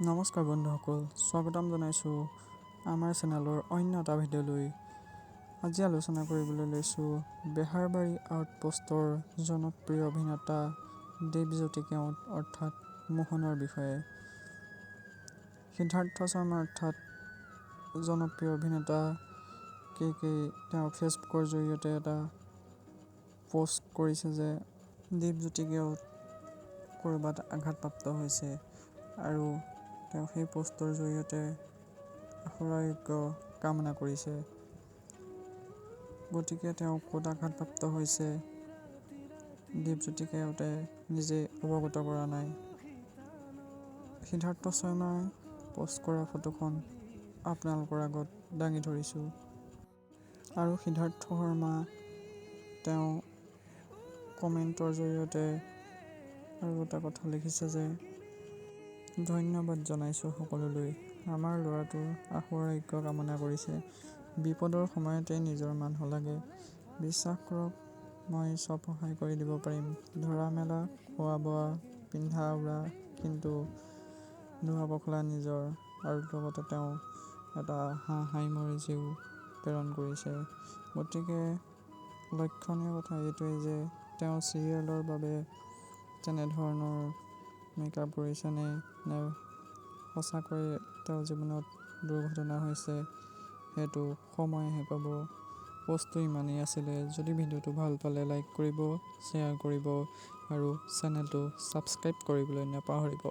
নমস্কাৰ বন্ধুসকল, স্বাগতম জনাইছোঁ আমাৰ চেনেলৰ অন্য এটা ভিডিঅ'লৈ। আজি আলোচনা কৰিবলৈ লৈছোঁ বেহাৰবাৰী আউটপোষ্টৰ জনপ্ৰিয় অভিনেতা দেৱজ্যোতি কেওট অৰ্থাৎ মোহনৰ বিষয়ে। সিদ্ধাৰ্থ শৰ্মা অৰ্থাৎ জনপ্ৰিয় অভিনেতা কে কে তেওঁ ফেচবুকৰ জৰিয়তে এটা পোষ্ট কৰিছে যে দীপজ্যোতি কেওট ক'ৰবাত আঘাতপ্ৰাপ্ত হৈছে আৰু তেওঁ সেই পোষ্টৰ জৰিয়তে আশুআৰোগ্য কামনা কৰিছে। গতিকে তেওঁ ক'ত আঘাতপ্ৰাপ্ত হৈছে দীপজ্যোতি কেওটে নিজে অৱগত কৰা নাই। সিদ্ধাৰ্থ শৰ্মাই পোষ্ট কৰা ফটোখন আপোনালোকৰ আগত দাঙি ধৰিছোঁ। আৰু সিদ্ধাৰ্থ শৰ্মা তেওঁ কমেণ্টৰ জৰিয়তে আৰু এটা কথা লিখিছে যে ধন্যবাদ জনাইছোঁ সকলোলৈ, আমাৰ ল'ৰাটোৰ আশুআৰোগ্য কামনা কৰিছে। বিপদৰ সময়তেই নিজৰ মানুহ লাগে। বিশ্বাস কৰক, মই চব সহায় কৰি দিব পাৰিম, ধৰা মেলা, খোৱা বোৱা, পিন্ধা উৰা, কিন্তু ধোৱা পখলা নিজৰ। আৰু লগতে তেওঁ এটা হাঁহা ইম'জিও প্ৰেৰণ কৰিছে। গতিকে লক্ষণীয় কথা এইটোৱেই যে তেওঁ চিৰিয়েলৰ বাবে তেনেধৰণৰ মেকআপ কৰিছে নে সঁচাকৈয়ে তেওঁৰ জীৱনত দুৰ্ঘটনা হৈছে, সেইটো সময়েহে ক'ব। পোষ্টটো ইমানেই আছিলে। যদি ভিডিঅ'টো ভাল পালে লাইক কৰিব, শ্বেয়াৰ কৰিব আৰু চেনেলটো ছাবস্ক্ৰাইব কৰিবলৈ নাপাহৰিব।